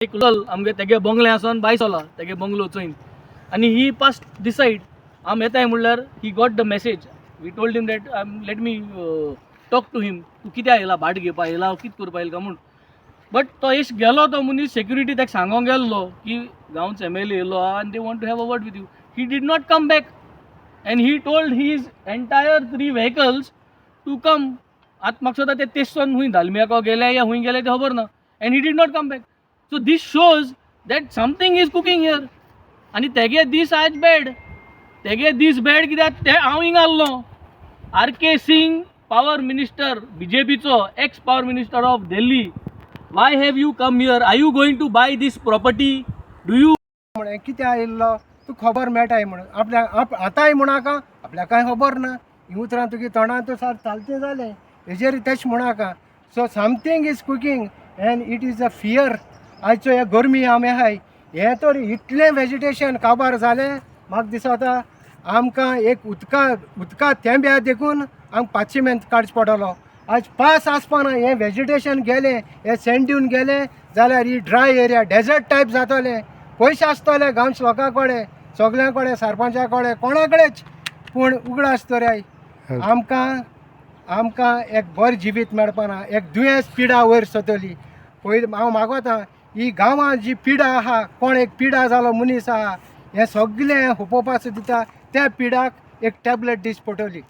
एक आमगे तेगे बंगले आसोन भायर सोला तेगे बंगलो चोयन आनी ही पास डिसायड आम येताय म्हणल्यार he got the message. We told him that let me talk to him, तूं कित्याक येयला, भाट घेवपा येयला, कितें करपा येयला काय म्हूण. बट तो एश गेलो, तो मनीस सेक्युरिटी ताका सांगोंक गेल्लो की गांवचो एमएलए येयलो आहा आनी they want to have a word with you. He did not come back and he told his entire three vehicles to come. आतां म्हाका दिसता ते तेजसोन खूंय दालमियाको गेले या खूंय गेले ते खबर ना, and he did not come back. So this shows that something is cooking here. आनी तेगे दीस आज बॅड, तेगे दीस बॅड कित्याक ते हांव हिंगा आसलो. R K Singh, power minister बीजेपीचो, ex power minister of Delhi, why have you come here? Are you going to buy this property? Do you म्हणे कित्याक आयिल्लो तूं खबर मेळटाय म्हणून आपल्या आतांय म्हणाका आपल्याक कांय खबर ना. ही उतरां तुगे तोंडान तो सार चालतें जालें हेजेर तेश म्हणाका. So something is cooking and it is a fear. आयचो हे गरमी आमी आहाय, हें तर इतलें वेजिटेशन काबार जालें. म्हाका दिसता आमकां एक उदका उदका थेंब्या देखून आमकां पातशें काडचो पडटलो. आज पास आसपाना हें वेजिटेशन गेलें, हें सँड ड्यून गेलें जाल्यार ही ड्राय एरिया डेजर्ट टायप जातलें. पयशे आसतले गांवच्या लोकां कडेन, सगल्यां कडेन, सरपंचा कडेन, कोणा कडेच, पूण उगडास तर आमकां आमकां एक बरें जिवीत मेळपाना. एक दुयेंस पिडा वयर सरतली. पयलीं हांव मागोता, ही गांवांत जी पिडा आहा, कोण एक पिडा जालो मनीस आहा, हें सगलें हुपोवपा दिता, त्या पिडाक एक टॅबलेट दिस पडटली.